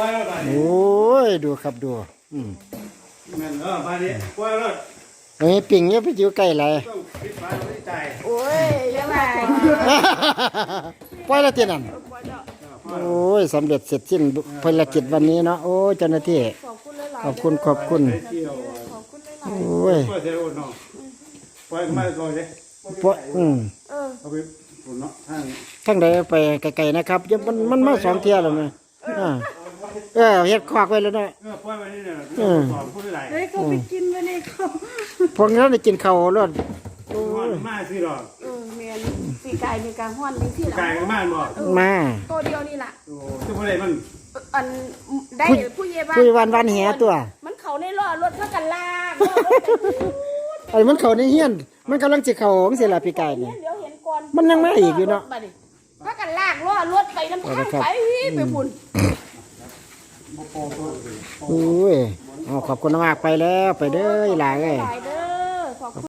ໂອ້ຍ ດູຄັບ ດູ ອືມ ແມ່ນ ເອີ ບາດນີ້ປ່ອຍໂລດ ເອີຍ ປິງ ຢ່າໄປຢູ່ໃກ້ຫຼາຍ ຕ້ອງປິດຝາໄວ້ໃຕ້ ໂອ້ຍ ຢ່າວ່າ ປ່ອຍແລ້ວຕິນັ້ນ ໂອ້ຍ ສຳເລັດເສັດສິ້ນພາລະກິດວັນນີ້ເນາະ ໂອ້ຍ ເຈົ້າໜ້າທີ່ ຂອບຄຸນຫຼາຍໆ ຂອບຄຸນ ເດີ ຂອບຄຸນ ຂອບຄຸນຫຼາຍໆ ໂອ້ຍ ປ່ອຍເສຍໂອດເນາະ ປ່ອຍມາກ່ອນເດ້ ປ່ອຍ ອືມ ເອີ ເອົາໄປພຸ້ນເນາະ ທາງ ທາງໃດ ໄປໄກໆ ນະຄັບ ມັນ ມັນມາສອງເທື່ອແລ້ວແມ ອ່າ ເອີ ເຮັດຄອກໄວ້ແລ້ວເນາະ ເອີ ປ່ອຍໄວ້ນີ້ແຫຼະ ເອີ ສອງຄົນຫຼາຍ ເຮີ້ຍ ເຂົາໄປກິນໄວ້ໃນເຂົາ ພວກນັ້ນໄດ້ກິນເຂົ້າໂລດ ໂອ້ຍ ມາຊິດອກ ເອີ ແມ່ນ ປີກາຍນີ້ກະຮ້ອນຈັ່ງຊີ້ລະ ປີກາຍກໍມາແມ່ນບໍ່ ເອີ ມາ ໂຕດຽວນີ້ລະ ໂອ້ ຄືບໍ່ໄດ້ມັນ ອັນ ໄດ້ ຜູ້ ຜູ້ໃຫຍ່ບ້ານ ຜູ້ໃຫຍ່ບ້ານຫວ່ານແຫຕົວະ ມັນເຂົ້າໃນລໍ້ລົດ ພາກັນລາກລໍ້ລົດໄປພຸ້ນ ອັນມັນເຂົ້າໃນເຮືອນ ມັນກຳລັງຊິເຂົ້າຈັ່ງຊີ້ລະ ປີກາຍນີ້ ເດີ ເຫັນກ່ອນ ມັນຍັງມາອີກຢູ່ເນາະ ບັດນີ້ ພາກັນລາກລໍ້ລົດໄປນຳທາງໄປ ໄປພຸ້ນ ໂອ້ຍ ເອົາ ຂອບຄຸນມາກ ໄປແລ້ວ ໄປເດີອີ່ຫຼ້າເອີຍ.